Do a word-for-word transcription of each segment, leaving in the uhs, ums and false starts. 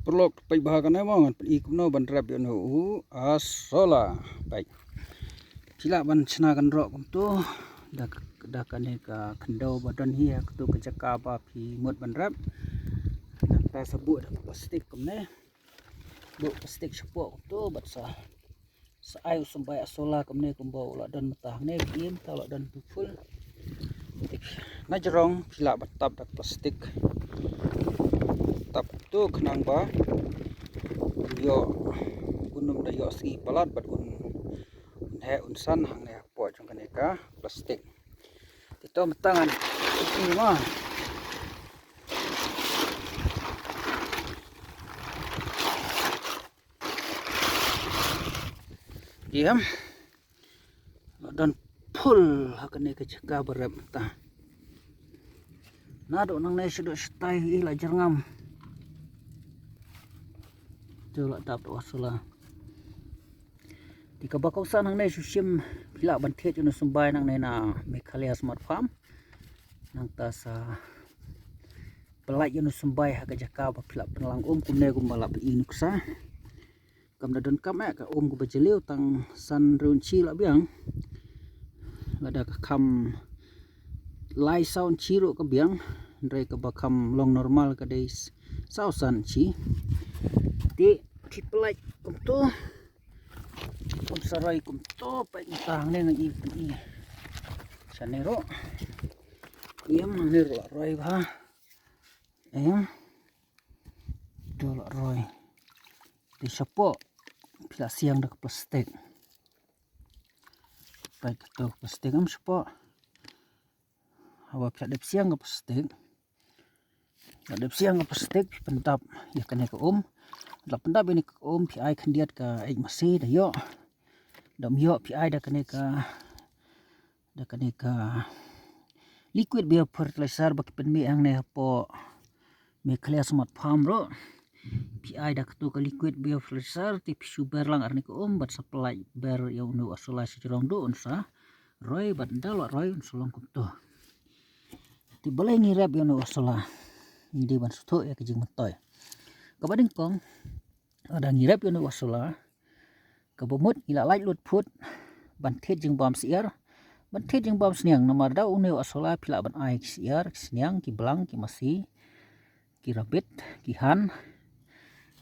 paralok, peit bha kane mo, ngan pyni kumno ban rep ïa une u asola. Peit. Phi lah ban shna kynroh kumto da, da kane ka khyndew ba don hi ha kato ka jaka ba phi mut ban rep. Nangta sa buh da ka plastik kumne. Buh plastik shapoh kumto bad sa, sa ai u symbai asola kumne kumba u la don mynta hangne, ïa mynta u la don tu full. Na jrong phi lah ban tap da ka plastik. Tap tu khnang ba un ïoh, un ym da ïoh sngi palat bad un, un heh un san hangne hapoh jong kane ka plastik. Te to mynta ngan ïa ma. Ïam. La don full ha kane ka jaka ba rep mynta. Naduh nangne shaduh shatai i la jyrngam. To la tap da u asola. Te kaba kongsan hangne shu shim phi lah ban thied ïa une u symbai nangne na Meghalaya Smart Farm. Nangta sa pynlait ïa une u symbai ha ka jaka ba phi lah pynlang um kumne kumba la pyni nuksa. Kam da donkam eh ka um kaba jylliew tang san hynriew inchi lah biang. Lada ka kham lai saw inchi ruh ka biang. Hynrei kaba kham long normal ka dei s-, saw san inchi. Te phi pynlait kumto. Kum sa roi kumto, peit mynta hangne ngan ïa pyni. Shane ruh. Ïam hangne ruh la roi bha. Ïam. To la roi. Te shapoh phi la siang da ka plastik. Peit kato ka plastik em shapoh. Haba phi la dep siang ka plastik. La dep siang ka plastik phi pyndap ïa kane ka um. La pyndap ïa kane ka um phi ai khyndiat ka eit masi da ïoh. Da ym ïoh phi ai da kane ka, da kane ka liquid biofertilizer ba ki pynmih hangne hapoh Meghalaya Smart Farm ruh. Phi ai da kato ka liquid biofertilizer te phi shu ber lang ar ne ka um bad sa pynlait ber ïa une u asola sha jrong duh un sa roi bad ynda la roi un sa long kumto. Te balei ngi rep ïa une u asola? Ngi dei ban sngewthuh ïa ka jingmyntoi. Kaba nyngkong, lada ngi rep ïa une u asola, kaba mut ngi la lait lut phut ban thied jingbam syiar, ban thied jingbam sniang, namar da une u asola phi lah ban ai ki syiar, ki sniang, ki blang, ki masi, ki rabbit, ki han.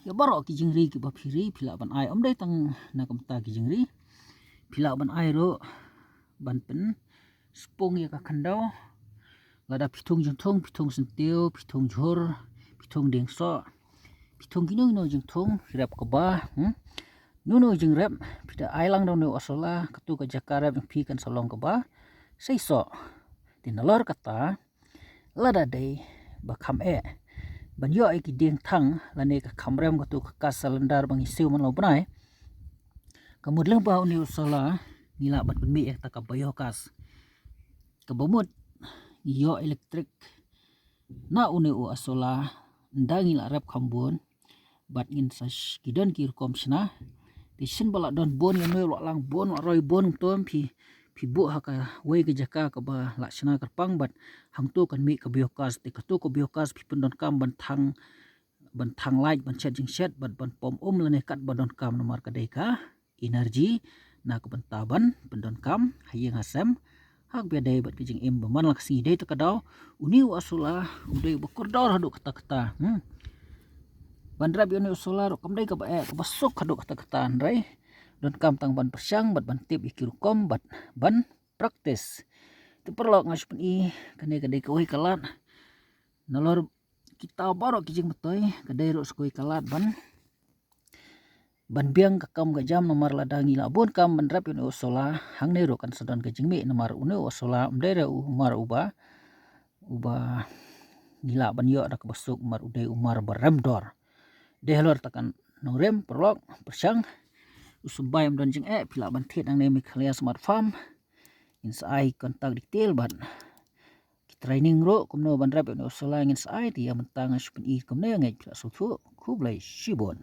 Ïa baroh ki jingri kiba phi ri phi lah ban ai, ym dei tang na ka bynta ki jingri. Phi lah ban ai ruh ban pynspung ïa ka khyndew. Lada phi thung jingthung, phi thung syntiew, phi thung jhur, phi thung dieng soh, phi thung kino kino jingthung, phi rep kaba, hmm? Une u jingrep phi da ai lang da une u asola, kato ka jaka rep jong phi kan sa long kaba seisoh. Te nalor kata, lada dei ba kham eh ban ïoh ïa ki dieng thang lane ka kham rem, kato ka gas cylinder ba ngi siew man la u bnai, ka mut lyngba une u asola ngi lah ban pynmih ïa kata ka biogas. Kaba mut ngi ïoh elektrik na une u asola ynda ngi la rep kham bun. Bad ngin sa sh-, ki don ki rukom shna. Te shen ba la don bun, ïa me la lang bun, la roi bun, to phi, phi buh ha kawei ka jaka kaba la shna kyrpang bad hangto kan mih ka biogas. Te kato ka biogas phi pyndonkam ban thang, ban thang light, ban shet jingshet bad ban pom um lane katba donkam, namar ka dei ka energy na ka bynta ban pyndonkam ha ïing ha sem ha kaba ïadei bad ka jingim ba man la ka sngi. Dei ta ka daw une u asola u dei uba kordor haduh katta katta. Hmm. Ban rep ïa une u asola ruh kam dei kaba eh, kaba suk haduh katta katta, hynrei donkam tang ban pyrshang bad ban tip ïa ki rukom bad ban practice. Te paralok, nga shu pyni kane ka dei kawei ka lad. Nalor kita baroh ki jingmyntoi ka dei ruh sa kawei ka lad ban ban biang ka kam ka jam, namar lada ngi la bun kam ban rep ïa une u asola, hangne ruh kan sa don ka jingmih, namar une u asola um dei re u mar uba, uba ngi lah ban ïoh da kaba suk, mar u dei u mar ba rem dor. Dei halor ta kan nongrim, paralok, pyrshang. U symbai um don jingeh, phi lah ban thied nangne Meghalaya Smart Farm. Ngin sa ai contact detail bad ki training ruh kumno ban rep ïa une u asola ngin sa ai, te ïa mynta nga shu pyni kumne, ngeit phi la sngewthuh. Khublei shibun.